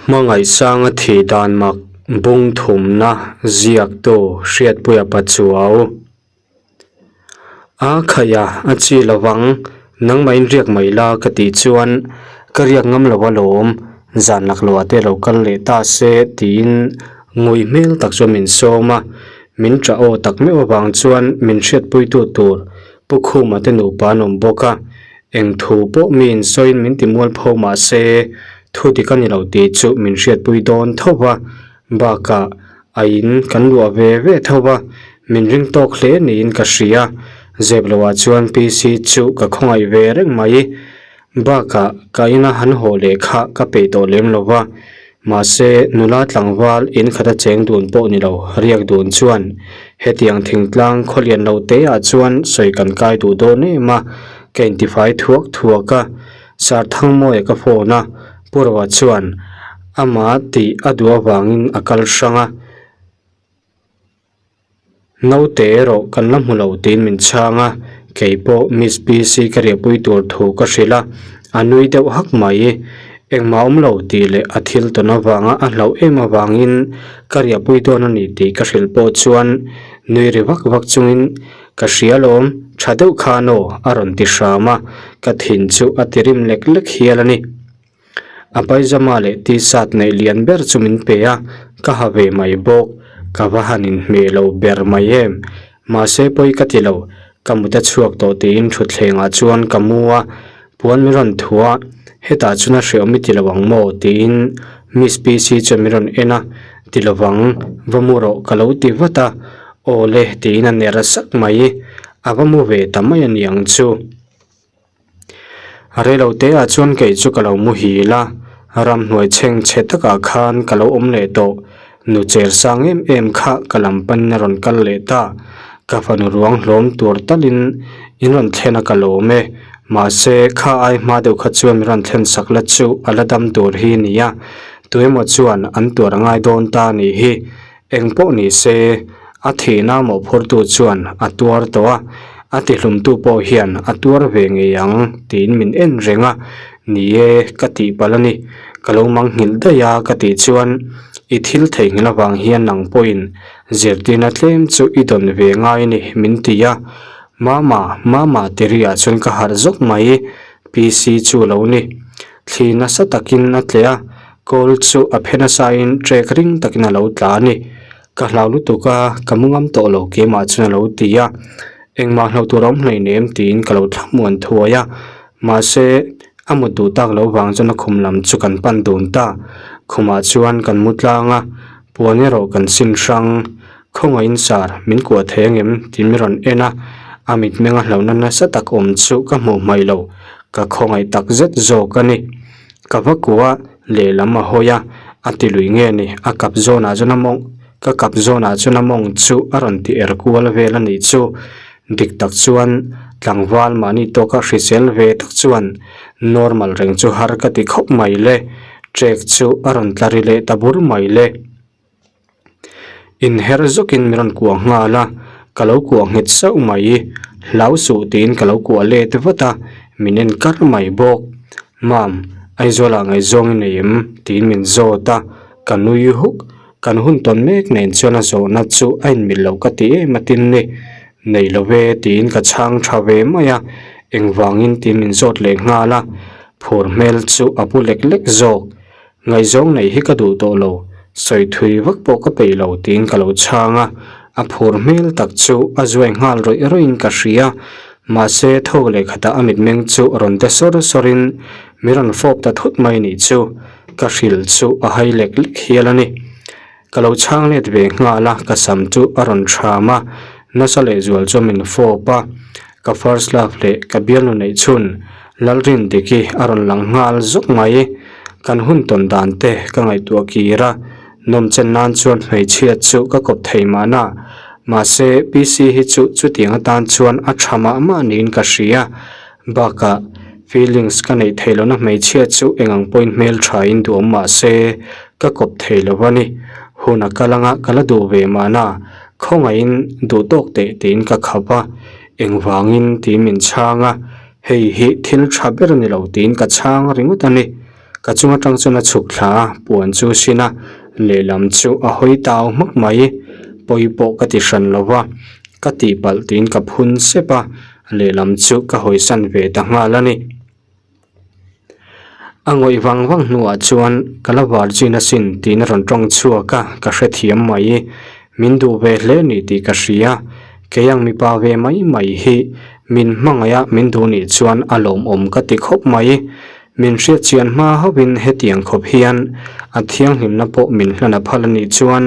Hmangaihsanga thih dan mak bung thumna ziaktu Hriatpuia Pachuau. A khaih a, a chi lovang, nangmah in riak mai la ka tih chuan ka riak ngam lo alawm, zan laklawh ah te lo kal leh ta se tiin ngawih hmel tak chuan min sawm a, min ṭah aw tak meuh avang chuan min hriatpuitu tur Pu Khuma te nupa an awm bawk a, eng thu pawh mi insawiin min ti mualpho mah se thu dik a ni lo tih chu min hriatpui dawn tho va, bakah a in kan luah ve ve tho va, min ring tawk hle niin ka hria. Zep lohah chuan PC chu ka khawngaih ve reng mai. Bakah ka ina han haw leh kha ka peih tawh lem lo va, mahse nula tlangval in khata cheng dun pawh ni lo riak dun chuan hetiang thingtlang khawlian lo te ah chuan sawi kan kai duh dawn em a, ka intifai thuak thuak a, Sarthangmawia ka phone a, Pu Roa chuan amah tih a duh avangin a kal hrang a. Naute erawh kan la hmu lo tiin min chhang a, kei pawh Miss PC ka riahpui tur thu ka hrilh a, a nui deuh hak mai. Engmah awm lo tih leh a thil tawn avanga a hlauh em avangin ka riahpui dawn a ni tih ka hrilh pawh chuan nui ri vak vak chungin ka hria lawm, tha deuh khan aw a rawn ti hram a, ka thin chu a ti rim lek lek hial a ni. A paijama leh t-shirt neih lian ber chu min pe a, ka ha ve mai bawk. Ka va han inhmeh lo ber mai em. Mahse pawi ka ti lo, ka mut a chhuak tawh tiin thutthlengah chuan ka mu a, puan min rawn thu a, hetah chuan a hreawm i ti lo ang maw tiin Miss PC chuan min rawn en a, ti lovang, va mu rawh ka lo ti vat a, aw le tiin a ner sak mai, a va mu ve ta mai a niang chu. Reilo te ah chuan kei chu ka lo muhil a, ramhnuai chheng chhe takah khan ka lo awm leh tawh. Nu cher sang em em kha ka lam panin a rawn kal leh ta. Ka fanu ruang hlawm tur talin in rawn thlen a ka lawm e. Mahse, kha ai hma deuh kha chuan min rawn thlen sak la chu a la dam tur hi nia. Tuemaw chuan an tuar a ngai dawn ta a nih hi. Eng pawh ni se, a thihna mawhphurtu chuan a tuar tawh a, a tihlumtu pawh hian a tuar ve ngei ang tiin min en reng a, ni e, ka tihpalh a ni, ka lo mang nghilh daih a ka tih chuan i thil theihnghilh avang hian nang pawhin zirtirna tlem chu i dawn ve ngai a ni min ti a, Mama, Mama ti riah chuan ka harh zawk mai, PC chu a lo ni. Thli nasa takin a tleh a, Kawl chu a phe nasain trek ring takin a lo tla a ni. Ka hlau lutuk a, ka mu ngam tawh lo keimah chuan a lo ti a. Engmah hlo tur a awm hleinem tiin ka lo thlamuan thuai a. Mahse, a mut duh tak lo vang chuan a khum lam chu kan pan dun ta. Khumah chuan kan mu tlang a, puan erawh kan sin hrang. Khawngaihin sar, min kuah thei angem? Tiin min rawn en a, a mitmeng a hlauhna nasa tak awm chu ka hmuh hmaih lo. Ka khawngaih tak zet zawk a ni. Ka va kuah lehlam a hawi a, a ti lui nge ni, a kap zawnah chuan a mawng, ka kap zawnah chuan a mawng chu a rawn ti er kual vel a nih chu. Dik tak chuan tlangval mahni tawka hrisel ve tak chuan normal reng chu har ka ti khawp mai le, trek chu a rawn tla ri leh ta bur mai le. Inher zawkin min rawn kuah nghal a, ka lo kuah nghet sauh mai. Hlau suh tiin ka lo kuah let vat a, min en kar mai bawk. Mam, Aizawlah ngaihzawng i nei em? tiin min zawt a, ka nui huk. Kan hun tawn mek nen chuan a zawhna chu a inmil loh ka ti em a tin ni. Nei lo ve tiin ka chhang tha ve mai a, engvangin tiin min zawt leh nghal a, phur hmel chu a pu lek lek zawk. Ngaihzawng neih hi ka duh tawh lo, sawi thui vak pawh ka peih lo tiin ka lo chhang a, a phur hmel tak chu a zuai nghal rawih rawih in ka hria, mahse thawk leh khatah a mitmeng chu rawn de sawr sawr in min rawn fawp ta thut mai nih chu ka hrilh chu a hai lek lek hial a ni. Ka lo chhang let ve nghal a, ka sam chu a rawn thram a, nasa lehzual chu min fawp a, ka first love leh ka bialnu neih chhun Lalrindiki a rawn lang nghal zawk mai. Kan hun tawn dan te ka ngaihtuah kir a, nawmchen nan chuan hmeichhia chu ka kawp thei mahna, mahse PC hi chu chutiang atan chuan a tha mah mah niin ka hria. Bakah feelings ka neih theih lohna hmeichhia chu eng ang pawhin hmeltha in duhawm mah se ka kawp thei lo a ni. Hun a kal anga ka la duh ve mahna khawngaihin duh tawk teh tiin ka khap a, engvangin tiin min chhang a, hei hi thil tha ber a ni lo tiin ka chhang ringawt a ni. Ka chung atang chuan a chhuk thla a, puan chu sin a, lehlam chu a hawi tau hmak mai. Pawi pawh ka ti hran lo va, ka tihpalh tiin ka phun sep a, lehlam chu ka hawisan ve ta nghal a ni. A ngawih vang vang hnuah chuan ka la virgin asin tiin a rawn tawng chhuak a, ka hrethiam mai. Min duh ve hle ni tih ka hria. Kei ang mipa ve mai mai hi min hmangaih a min duh nih chuan a lawmawm ka ti khawp mai. Min hriatchian hma hauhin hetiang khawp hian a thianghlimna pawh min hlan a phal a nih chuan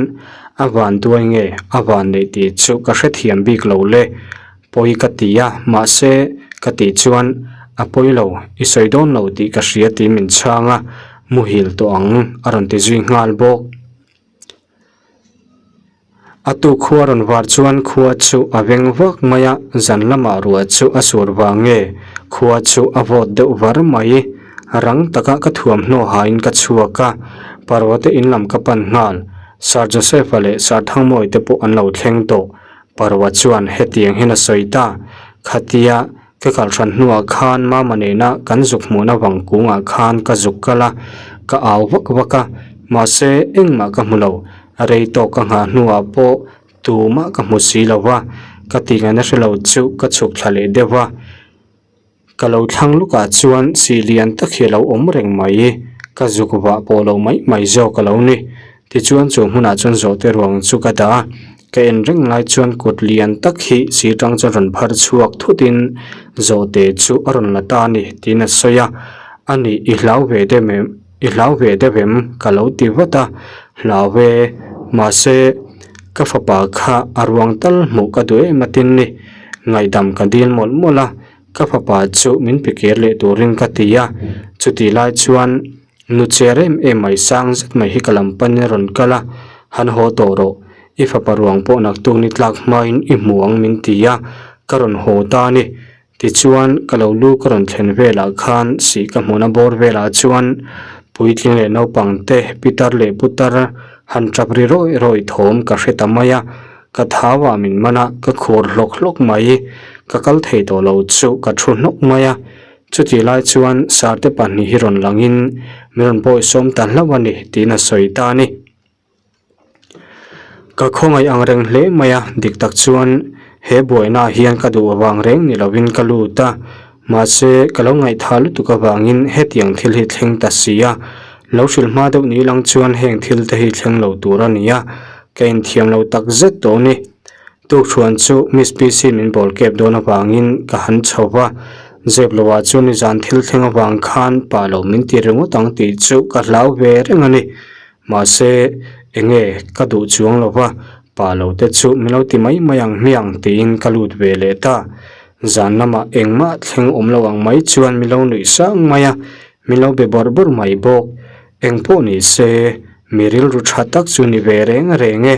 a van duai nge a van neih tih chu ka hrethiam bik lo le. Pawi ka ti a, mahse ka tih chuan a pawi lo, i sawi dawn lo tih ka hria tih min chhang a, muhil tawh ang a rawn ti zui nghal bawk. A tu khua rawn var chuan khua chu a veng vak mai a, zan lamah ruah chu a sur vang nge khua chu a vawt deuh var mai. Rang taka ka thuamhnaw hain ka chhuak a, parua te in lam ka pan nghal. Sir Joseph-a leh Sir Thangmawii te pawh an lo thleng tawh. Parua chuan hetiang hian a sawi ta, Khatia ka kal hran hnuah khan mama nena kan zuk hmuhna vang kungah khan ka zuk kal a, ka au vak vak a, mahse engmah ka hmu lo, rei tawk ka nghah hnuah pawh tumah ka hmu si lo va, ka tih ngaihna hre lo chu ka chhuk thla leh deuh va. Ka lo thlang lukah chuan sih lian tak hi a lo awm reng mai, ka zuk vah pawh lo mai mai zawk a lo ni. Tichuan chu hmunah chuan zawhte ruang chu ka dah a, ka en reng lai chuan kut lian tak hi sih tang chuan rawn phar chhuak thutin zawhte chu a rawn la ta a ni tiin a sawi a, a nih i hlau ve deuh em i hlau ve deuh em ka lo ti vat a, hlau e mahse ka fapa kha a ruang tal hmuh ka duh em atin ni. Ngaihdam ka dil mawlh mawlh a, ka fapa chu min pe kir leh turin ka ti a, chutih lai chuan nu cher em em mai sang zet mai hi ka lam panin a rawn kal a, Han haw tawh rawh, i fapa ruang pawh naktuk ni tlak hmain i hmu ang min ti a, ka rawn haw ta a ni. Tichuan ka lo lu ka rawn thlen velah khan sih ka hmuhna bawr velah chuan puitling leh naupang te pitar leh putar han tap ri rawih rawih thawm ka hre ta mai a, Ka thau ah min man a, ka khur hlawk hlawk mai. Ka kal thei tawh lo chu ka thu hnawk mai a. Chutih lai chuan Sarte pahnih hi rawn langin min rawn bawisawm ta hlauh a ni tiin a sawi ta a ni. Ka khawngaih ang reng hle mai a, dik tak chuan he buaina ah hian ka duh avang reng ni lovin ka lut a. Mahse, ka lo ngaihthah lutuk avangin hetiang thil hi thleng ta si a. Lo hrilh hma deuh ni lang chuan heng thil te hi thleng lo tur a ni a. Ka inthiam lo tak zet tawh ni. Tukṭhuan chu Miss PC min bawl kep dawn avangin ka han chho va, zep loah chuan nizan thil thleng avang khan pa lo min ti ringawt ang tih chu ka hlau ve reng a ni. Mahse, enge ka duh chuang lo va, pa lo te chu min lo ti mai mai ang hmiang tiin ka lut ve leh ta. Zan lamah engmah thleng awm lo ang mai chuan min lo nuih sang mai a, min lo be bawrh bawrh mai bawk. Eng pawh ni se, mi rilru tha tak chu ni ve reng reng e.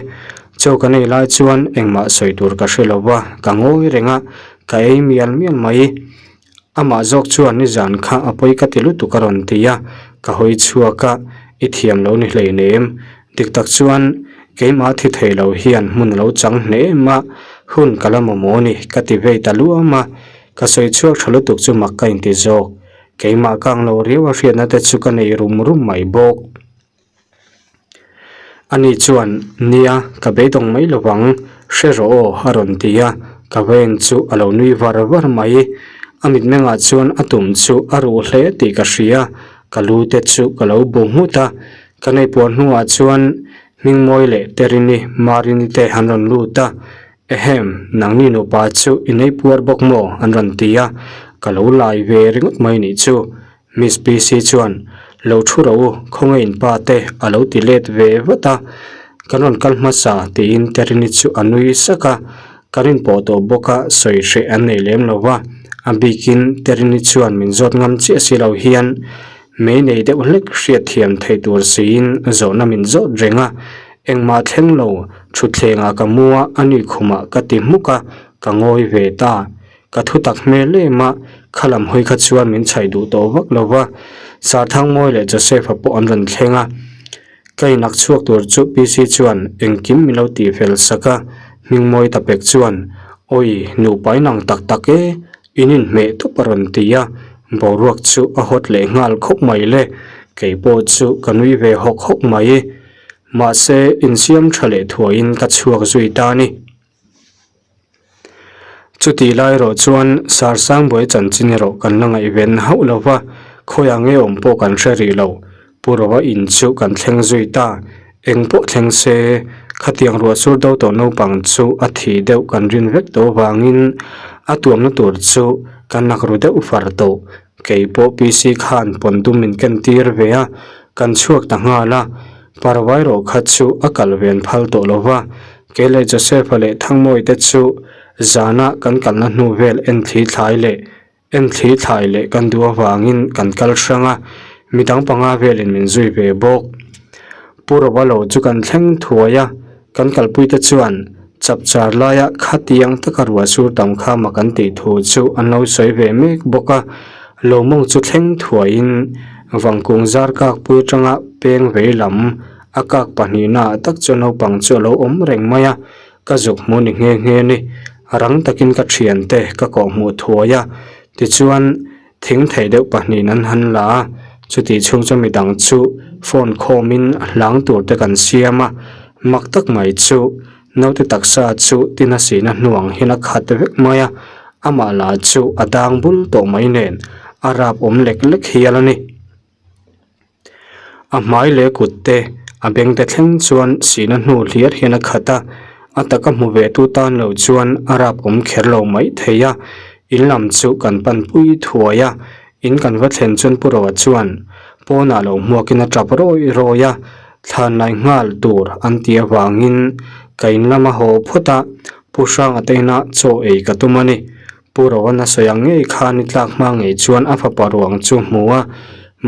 Chaw ka nei lai chuan engmah sawi tur ka hre lo va, ka ngawi reng a, ka ei mial mial mai. Amah zawk chuan nizan kha a pawi ka ti lutuk a rawn ti a, ka hawi chhuak a, i thiam lo ni hleinem. Dik tak chuan keimah thi thei lo hian hmun a lo chang hle em a, hun ka la mamawh a ni ka ti vei ta luam a, ka sawi chhuak tha lutuk chu mak ka inti zawk. Keimah kang lo riau a hriatna te chu ka nei rum rum mai bawk. Ani chuan, Nia, ka beidawng mai lo vang, hre rawh aw, a rawn ti a, ka vawiin chu a lo nui var var mai. A mitmengah chuan a tum chu a ruh hle tih ka hria, ka lu te chu ka lo bu nghut a. Ka neipuar hnuah chuan Hmingmawi leh Terini, Marini te an rawn lut a, Ehem, nangni nupa chu i nei puar bawk maw? an rawn ti a, ka lo lai ve ringawt mai nih chu. Miss PC chuan, Lo thu rawh u, khawnge in pa te a lo ti let ve vat a, kan rawn kal hmasa tiin Terini chu a nui sak a, kan inpawh tawh bawk a sawi hreh an nei lem lo va, a bikin Terini chuan min zawt ngam chiah si lo hian mei nei deuh hlek hriatthiam theih tur siin zawhna min zawt reng a, Engmah thleng lo, thutthlengah ka mu a, a ni khumah ka ti hmuk a, ka ngawi ve ta. Ka thu tak hmel em a, kha lam hawi kha chuan min chhaih duh tawh vak lo va. Sarthangmawi leh Joseph-a pawh an rawn thleng a. Ka inak chhuak tur chu PC chuan engkim min lo tih fel sak a, Hmingmawi ta pek chuan, Awi, nupa inang tak tak e, in inhmeh tawp a rawn ti a, boruak chu a hawt leh nghal khawp mai le. Kei pawh chu ka nui ve hawk hawk mai. Mahse, insiam tha leh thuaiin ka chhuak zui ta a ni. Chutih lai erawh chuan Sarsangbuai chanchin erawh kan la ngaihven hauh lo va, khawiah nge awm pawh kan hre rih lo. Pu Rova in chu kan thleng zui ta. Eng pawh thleng se, khatiang ruah sur do tawh naupang chu a thih deuh kan rin vek tawh avangin a tuamna tur chu kan nak ru deuh far tawh. Kei pawh PC khan pawn dum min ken tir ve a, kan chhuak ta nghal a. Parvai rawh kha chu a kal ven phal tawh lo va, Kei leh Joseph-a leh Thangmawii te chu zana kan kalna hnu vel en thli thlai leh en thli thlai leh kan duh avangin kan kal hrang a, midang panga velin min zui ve bawk. Pu Roba lo chu kan thleng thuai a, kan kalpuite chuan chapchar laia khatiang taka ruah sur tam kha mak an tih thu chu an lo sawi ve mek bawk a, Lomawng chu thleng thuaiin Vangkung zar kakpui atanga peng vei lam A kak pahnihnaah tak chuan naupang chu a lo awm reng mai a, ka zuk hmu ni nghe nghe ni. Rang takin ka thiante ka kawh hmuh thuai a, tichuan thing thei deuh pahnihin an han la a, chutih chhung chuan midang chu phone khawmin hlang tur te kan siam a, mak tak mai chu naute taksa chu tina sihna hnuang hian a khat vek mai a, amah lah chu a dang bul tawh mai nen a rap awm lek lek hial a ni. A hmai leh kut te a beng te thleng chuan sihna hnu hliar hian a khat a, a taka hmu ve tu tan lo chuan a rap awm kher lo mai thei a, in lam chu kan pan pui thuai a, in kan va thlen chuan Pu Roa chuan pawnah lo hmuakin a tap rawi rawi a, thlan lai nghal tur an tih avangin ka in lama haw phawt a, Pu Hranga te inah chaw ei ka tum a ni. Pu Rohan a sawi ang ngei khan i tlak hma ngei chuan a fapa ruang chu hmu a,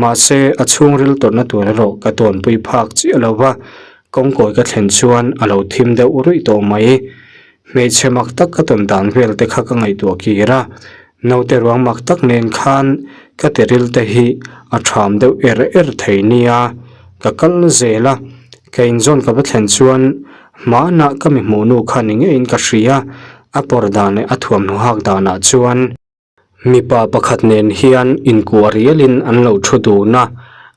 mahse a chhungril tawrhna tur erawh ka tawnpui phak chiah lo va, kawngkawi ka thlen chuan a lo thim deuh ruih tawh mai. Hmeichhe mak tak ka tawn dan vel te kha ka ngaihtuah kir a, naute ruang mak tak nen khan ka tiril te hi a ṭham deuh er er thei nia, ka kal zel a, ka inzawn ka va thlen chuan hmanah ka mi hmuh nu kha ni ngeiin ka hria. A pawr dan leh a thuamhnaw hak danah chuan mipa pakhat nen hian inkuah rialin an lo thu dun a,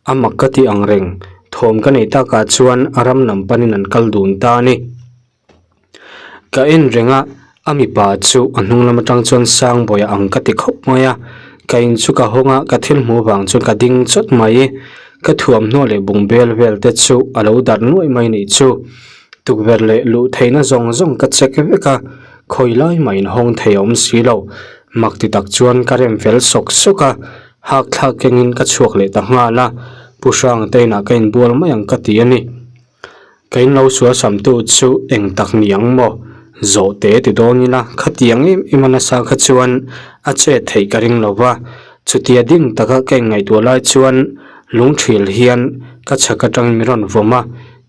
a mak ka tih ang reng thawm ka nei takah chuan a ram lam panin an kal dun ta a ni. Ka en reng a, a mipa chu a hnung lam atang chuan Sangbawiah ang ka ti khawp mai a, ka in chu ka hawng a, ka thil hmuh vang chuan ka ding chawt mai, ka thuamhnaw leh bungbel vel te chu a lo darh nuaih mai nih chu. Tukverh leh luh theihna zawng zawng ka check vek a, khawi lai mah inhawng thei a awm si lo. Mak ti tak chuan ka rem fel sawk sawk a, hak thlak kengin ka chhuak leh ta nghal a, Pu Hrangte inah ka inbual mai ang ka ti a ni. Ka in lo sual samtu chu eng tak ni ang maw? Zawh te ti dawn ila, khatiang em em a nasa kha chuan a chet theih ka ring lo va, chutia ding taka ka inngaihtuah lai chuan lungthil hian ka chhak atangin min rawn vawm a,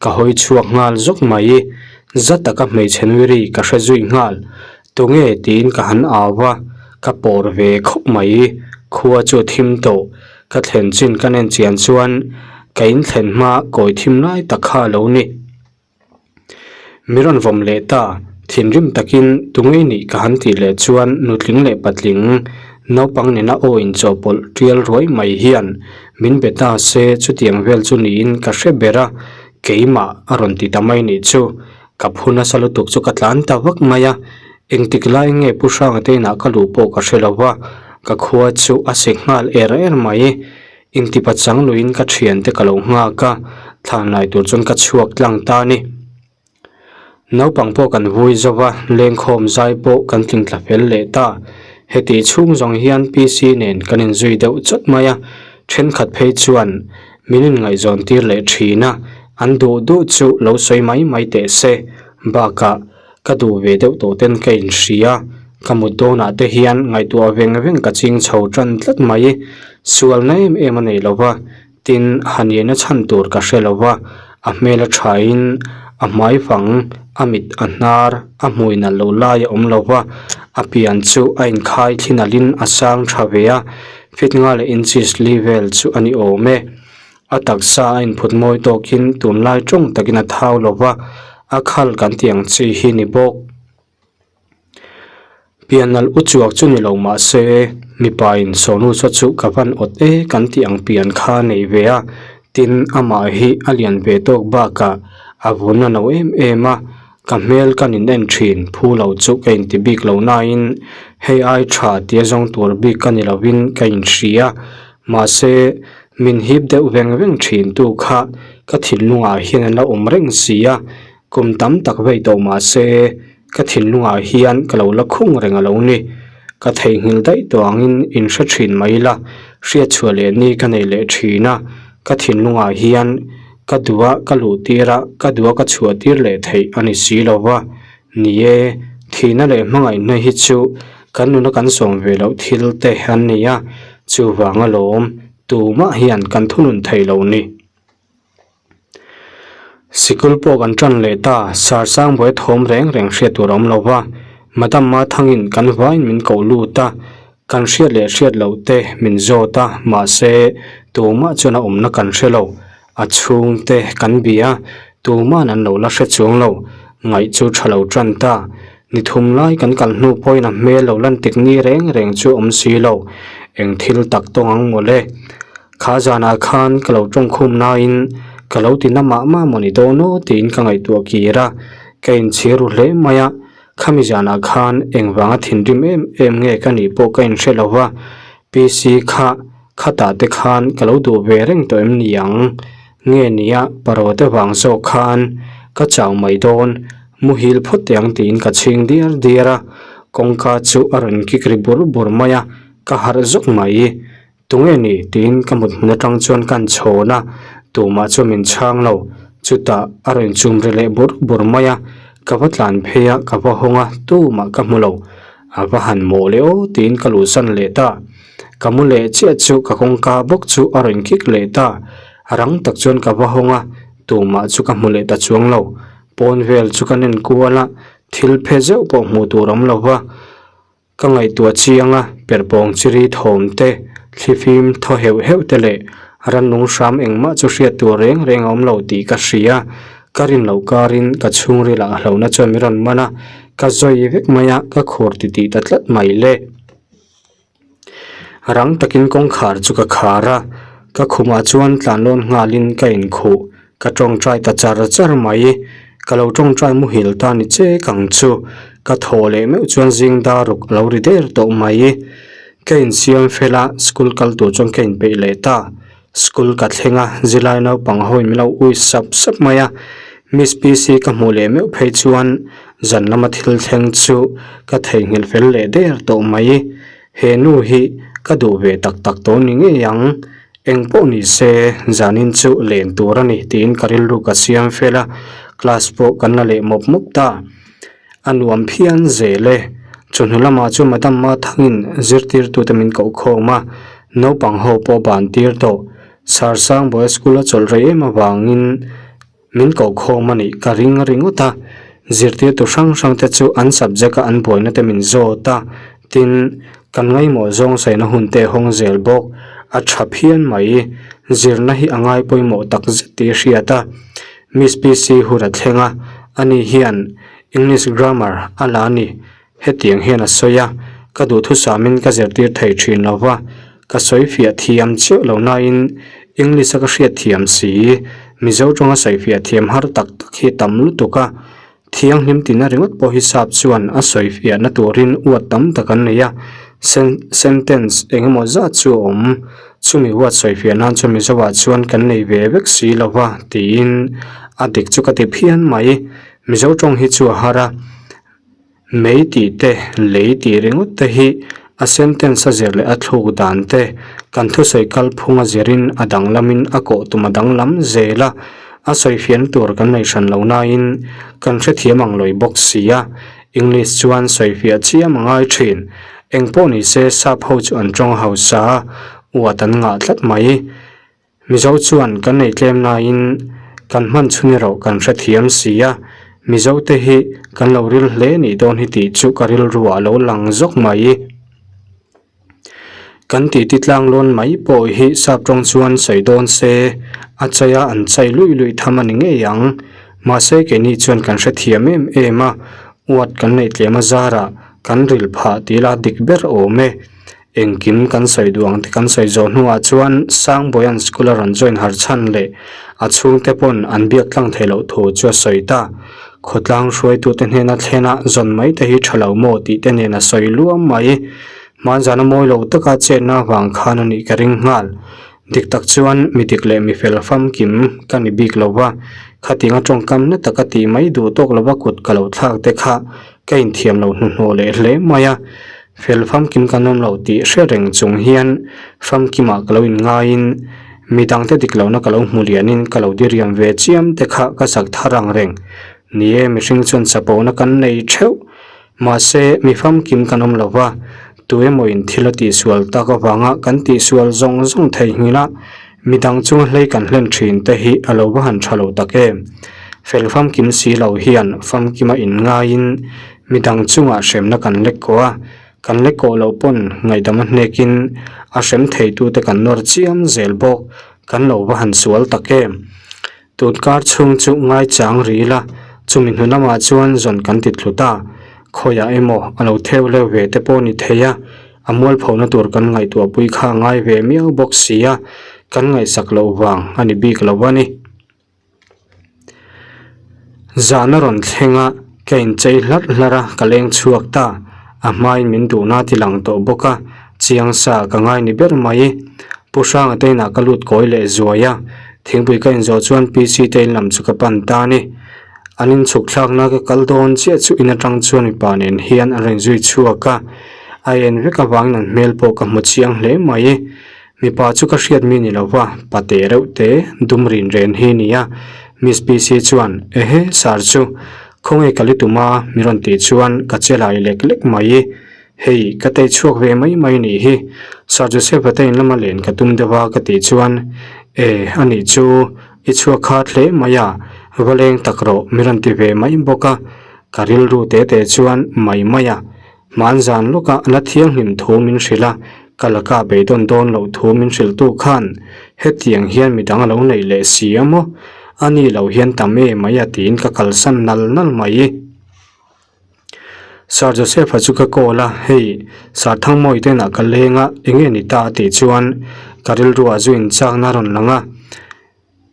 Ka hawi chhuak nghal zawk mai. Za taka hmeichhe nui ri ka hre zui nghal. Tunge tiin ka han au a, ka pawr ve khawp mai. Khua chu a thim tawh. Ka thlen chin ka nen chian chuan ka in thlen hma kawi thim lai tak kha a lo ni. Mi rawn vawm leh ta, thinrim takin tunge nih ka han tih leh chuan nutling leh patling naupang nena aw inchawhpawlh tial ruai mai hian Min be ta se chutiang vel chu niin ka hre ber a, keimah a rawn ti ta mai nih chu. Ka phu nasa lutuk chu ka tlan ta vak mai a, engtik lai nge Pu Hranga te inah ka luh pawh ka hre lo va, ka khua chu a sek nghal er er mai. Intipa chang luiin ka thiante ka lo nghak a, thlan lai tur chuan ka chhuak tlang ta a ni. Naupang pawh kan vui zo va, lengkhawm zai pawh kan tling tla fel leh ta. Heti chhung zawng hian PC nen kan inzui deuh chawt mai a, thenkhat phei chuan min inngaihzawn tir leh thin a, an duh duh chu lo sawi mai mai teh se. Bakah ka duh ve deuh tawh ten ka inhria, ka mut dawnah te hian ngaihtuah veng veng ka ching chho tan tlat mai. Sualna em em a nei lo va. Tin, Haniana chhan tur ka hre lo va, a hmel a thain a hmai fang, a mit a hnar, a hmui nalh loh lai a awm lo va, a pian chu a inkhai thli nalhin a sang tha ve a, fit nga leh inches li vel chu a ni awm e. A taksa a inphut mawi tawkin tunlai tawng takin a thau lo va, a khal kan tih ang chi hi ni bawk. Pianal u chuak chu ni lo mah se, mipa in sawnu saw chu ka van awt e kan tih ang pian kha nei ve a. Tin, amah hi a lian ve tawk bakah a vun a no em em a, ka hmel ka nin en thin, phu lo chu ka inti bik lo nain hei ai tha tia zawng tur bik ka ni lovin ka inhria. Mahse, min hip deuh veng veng thin tu kha ka thinlungah hian an la awm reng si a, kum tam tak vei tawh mahse ka thinlungah hian ka lo la khung reng a lo ni. Ka theihnghilh daih tawh angin inhre thin mai ila, hriatchhuah leh ni ka nei leh thin a, ka thinlungah hian ka duh a ka luh tir a, ka duh a ka chhuah tir leh theih a ni si lo va. Ni e, thihna leh hmangaihna hi chu kan nuna kan sawm ve loh thil te an ni a, chuvang alawm tumah hian kan thunun thei lo ni. Sikul pawh kan tan leh ta, Sir Sangbuai thawm reng reng hriat tur a awm lo va, Madam Mathangin kan vaiin min koh lut a, kan hriat leh hriat loh te min zawt a, mahse tumah chuan a awmna kan hre lo, a chhungte kan bia a, tuman an lo la hre chuang lo, ngaih chu tha lo tan ta, ni thum lai kan kal hnu pawhin a hmel lo lan tik ni reng reng chu a awm si lo, eng thil tak tawng ang mawle. Kha zanah khan ka lo tawngkhum nain ka lo ti na mah mah maw ni dawn aw tiin ka ngaihtuah kir a, ka inchhir ru hle mai a, khami zanah khan engvanga thinrim em em nge ka nih pawh ka inhre lo va, PC kha khatah te khan ka lo duh ve reng tawh em ni ang? Nge nia paraw te vang zawk khan ka chau mai dawn, muhil phawt teh ang tiin ka chhing diar diar a, kawngka chu a rawn kik ri bur bur mai a, ka harh zawk mai. Tunge ni? tiin ka mut hmun atang chuan ka han chhawn a, tumah chu min chhang lo. Chutah a rawn chum ri leh bur bur mai a, ka va tlan phei a, ka va hawng a, tumah ka hmu lo. A va han mawh leh aw tiin ka luhsan leh ta. Ka mu leh chiah chu ka kawngka bawk chu a rawn kik leh ta. Rang tak chuan ka va hawng a, tumah chu ka hmu leh ta chuang lo. Pawn vel chu ka nen kual a, thil phe zeuh pawh hmuh tur awm lo va. Ka ngaihtuah chiang a, perhpawng chiri thawm te, thlifim thaw heuh heuh te leh rannung hram engmah chu hriat tur reng reng a awm lo tih ka hria. Ka rin loh karin ka chhungril ah hlauhna chuan min rawn man a, ka zawi vek mai a, ka khur ti tih ta tlat mai le. Rang takin kawngkhar chu ka khar a, ka khumah chuan tlanlawn nghalin ka inkhuh. Ka tawngtai ta char char mai, ka lo tawngtai muhil ta ni che kang chu, ka thaw leh meuh chuan zing dar ruk a lo ri der tawh mai. Ka insiam fel a, school kal tur chuan ka inpeih leh ta. School ka thleng a, zilai naupang ho in min lo ui sap sap mai a, Miss PC ka hmuh leh meuh phei chuan zan lama thil thleng chu ka theihnghilh fel leh der tawh mai. He nu hi ka duh ve tak tak tawh ni ngei ang. Eng pawh ni se, zanin chu len tur a ni tiin ka rilru ka siam fel a, class pawh kan la leh mawp mawp ta. A nuam phian zel e. Chawhnu lamah chu Madam Mathangin zirtirtute min koh khawm a, naupang ho pawh ban tir tawh. Sir Sangbawiha school a chawlh rei em avangin, Min koh khawm a nih ka ring ringawt a, zirtirtu hrang hrang te chu an subject a an buaina te min zawt a, tin, kan ngaihmawh zawng saina hun te hawng zel bawk, a tha phian mai, zirna hi a ngai pawimawh tak zet tih a hriat a. Miss PC hun a thleng a, ani hian English grammar a la a ni, Hetiang hian a sawi a, ka duhthusamin ka zirtir thei thin lo va, ka sawi fiah thiam chiah lo nain English a ka hriat thiam si, Mizo tawnga sawi fiah thiam har tak tak hi tam lutuk a, thianghlim tina ringawt pawh hi sap chuan a sawi fiahna turin uat tam tak an nei a, sentence eng emaw zat chu a awm, chumi uat sawi fiah nan chuan Mizoah chuan kan nei ve vek si lo va tiin a dik chu ka ti phian mai, Mizo tawng hi chu a har a. Mei tih te, lei tih ringawt te hi a sentence a zir leh a thluk dan te, kan thusawi kalphung a zirin a danglamin a kawh tum a danglam zel a, a sawi fian tur kan nei hran lo nain kan hrethiam ang lawi bawk si a, English chuan sawi fiah chiam a ngai thin. Eng pawh ni se sap ho chu an tawng hausa a, uat an ngah tlat mai. Mizo chuan kan nei tlem nain kan hman chhun erawh kan hrethiam si a, Mizo te hi kan lo ril hle nih dawn hi tih chu ka rilruah a lo lang zawk mai. Kan titi tlang lawn mai pawh hi sap tawng chuan sawi dawn se a chaia an chai luih luih tham a ni ngei ang. Mahse keini chuan kan hrethiam em em a, uat kan neih tlem a zarah kan ril phah tih la dik ber awm e. Engkim kan sawi duh ang te kan sawi zawh hnuah chuan Sangbawia'n school a rawn join har chhan leh a chhungte pawn an biak tlang theih loh thu chu a sawi ta. Khawtlang hruaitute hnena thlena zawn mai te hi tha lo maw tih te nen a sawi luam mai. Hmanzana mawi lo taka chetna avang khan a nih ka ring nghal. Dik tak chuan mi dik leh mi fel famkim ka ni bik lo va, khatinga tawngkam na taka tih mai duh tawk lova kut ka lo thlak te kha ka inthiam lo hnuhnawh leh hle mai a. Fel famkim kan awm lo tih hre reng chung hian famkimah ka lo inngaiin midangte dik lohna ka lo hmu lianin ka lo diriam ve chiam te kha ka zak thar ang reng. Ni e, mihring chuan chapona kan nei theuh. Mahse, mi famkim kan awm lo va, tu emawin thil a tihsual tak avanga kan tihsual zawng zawng theihnghilh a, midang chunga hlei kan hlen thin te hi a lo va han tha lo tak em? Fel famkim si lo hian famkima inngaiin midang chungah hremna kan lek kawh a, kan lek kawh loh pawn ngaihdam a hnekin a hrem theitute kan nawr chiam zel bawk, kan lo va han sual tak em? Tunkar chhung chu ngaichang ri ila, chumi hnu lamah chuan zawn kan ti tlu ta. Khawiah emaw a lo theu leu ve te pawh ni thei a, a mualphona tur kan ngaihtuahpui kha a ngai ve miau bawk si a, kan ngaihsak loh vang a ni bik lo a ni. Zan a rawn thleng a, ka inchei hlarh hlarh a, ka leng chhuak ta. A hmain min duhna ti lang tawh bawk a, chiang sa ka ngai ni ber mai. Pu Hranga te inah ka lut kawi leh zuai a, thingpui ka inzawh chuan PC te in lam chu ka pan ta a ni. An inchhuk thlakna ka kal dawn chiah chu in atang chuan mipa nen hian an rawn zui chhuak a, a en vek avangin an hmel pawh ka hmu chiang hle mai. Mipa chu ka hriat mi ni lo va, pate reuh te dum rin ren hi ni a. Miss PC chuan, Ehe, sir chu, khawnge ka li tum a? mi rawn tih chuan ka che lai lek lek mai. Hei, ka tei chhuak ve mai mai nih hi. Sir Joseph-a te in lama len ka tum deuh a ka tih chuan, E, a nih chu, i chhuak khat hle mai a, va leng tak rawh mi rawn ti ve mai bawk a. Ka rilru te te chuan mai mai a. Hman zan lawkah la thianghlim thu min hrilh a, ka laka beidawn dawn loh thu min hrilhtu khan hetiang hian midang a lo neih leh si a maw? A ni lo hian tam e mai a tiin ka kalsan nal nal mai. Sir Joseph-a chu ka call a, hei Sir Thangmawi te inah ka leng a, enge ni ta a tih chuan ka rilruah zu inchakna a rawn lang a,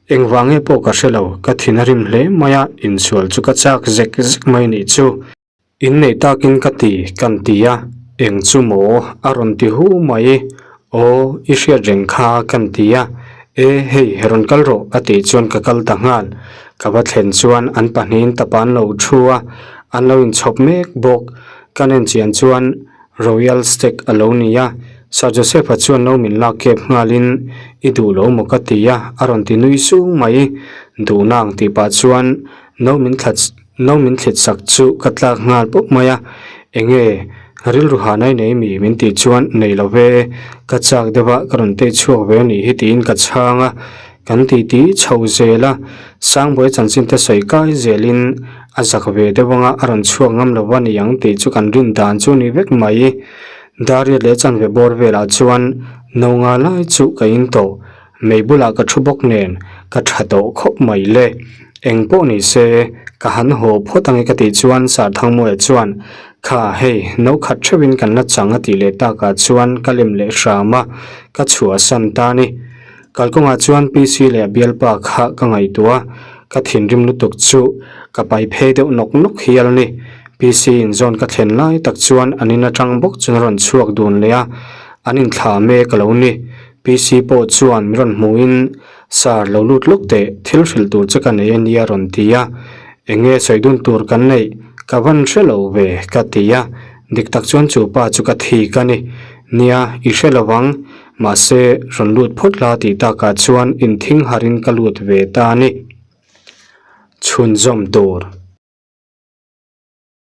engvang nge pawh ka hre lo, ka thin a rim hle mai a, insual chu ka chak zek zek mai nih chu. Innei takin ka ti kan ti a, eng chu maw a rawn ti hu mai, aw i hriat reng kha kan ti a, e hei rawn kal rawh a tih chuan ka kal ta nghal, ka va thlen chuan an pahnihin tapa an lo thu a, an lo inchhawp mek bawk, ka nen chian chuan Royal Stag a lo ni a, Sir Joseph-a chuan lo min lak kep nghalin i duh lo maw ka ti a, a rawn ti nui sung mai, duhna ang tih pah chuan no min thla No min thlit sak chu ka tlak nghal pawp mai a, enge rilru ha nai nei mi min tih chuan nei lo ve, ka chak deuh a ka rawn tei chhuak ve anih hi tiin ka chhang a, kan titi chho zel a, Sangbuai chanchin te sawi kai zelin a zak ve deuh anga a rawn chhuak ngam lo a ni ang tih chu kan rin dan chu a ni vek mai. Dariat leh chanve bawr velah chuan no nga lai chu ka in tawh. Mei bulah ka thu bawk nen ka tha tawh khawp mai le. Eng pawh ni se, ka han haw phawt ange ka tih chuan Sarthangmawia chuan, Kha hei, no khat theuhin kan la chang a tih leh takah chuan ka lem leh hram a, ka chhuahsan ta ni. Kalkawngah chuan PC leh a bialpa kha ka ngaihtuah a, ka thinrim lutuk chu ka pai phei deuh nawk nawk hial ni. PC in zawn ka thlen lai tak chuan an in atang bawk chuan a rawn chhuak dun leh a, an inthlah mek a lo ni. PC pawh chuan min rawn hmuhin, Sir, lo lut lawk teh, thil hrilh tur che ka nei a nia rawn ti a. Eng nge sawi dun tur kan neih? Ka van hre lo ve, ka ti a. Dik tak chuan chu pa chu ka thik a ni. Nia, i hre lo vang. Mahse, rawn lut phawt la tih takah chuan inthing harin ka lut ve ta a ni. Chhunzawm tur.